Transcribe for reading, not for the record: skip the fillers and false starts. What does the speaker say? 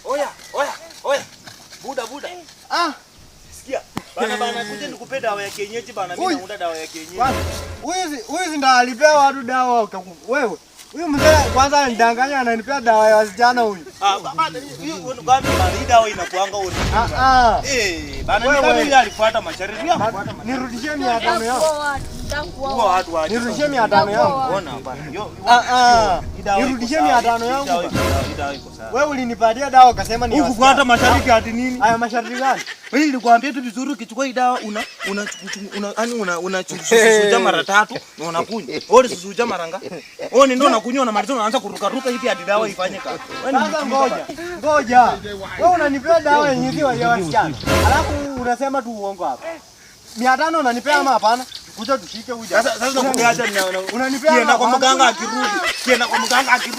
Oya, oya, oya. Buda, buda. Ah, Sikia. Bana bana, kuja nikupe dawa ya kienyeji bana, mimi Huyu. Naunda dawa ya kienyeji. Kwanza huyu si ndo alipea watu dawa wewe. Huyu mzee kwanza anidanganya, ananipea dawa ya wasichana huyu. Ah, bana, hiyo kwani bana, hii dawa inakuanga ori. Ah ah. Eh, bana, ni Wewe. kama ile alifuata masharti. Yeye alifuata masharti. Nirudishie 500 yangu. Huwa watu waje. Nirudishie 500 yangu. Ona bana. Yo, Ah ah. hii dawa iko Nirudishie sawa. 500 Hii yangu. dawa iko sawa, hii dawa iko sawa. Wewe ulinipatia dawa ukasema ni ya Huku kufuata wasichana. masharti hadi nini? Haya, masharti gani? Mimi nilikwambia tu vizuri, ukichukua hii dawa una yani una susuja mara tatu na unakunywa. Wewe ulisusuja mara ngapi? Wewe ni ndio unakunywa, unamaliza, unaanza kuruka ruka hivi hadi dawa ifanye kazi. Wewe ni Sasa mjinga ngoja. bana. Ngoja. Wewe unanipea dawa yenye si ya wasichana. Alafu unasema tu uongo hapa. 500 unanipea ama hapana? Kuja tushike huyu jamaa. Sasa sasa nakupea acha Unanipea Kienda kwa ama hapana? mganga akirudi. Kienda kwa mganga akirudi.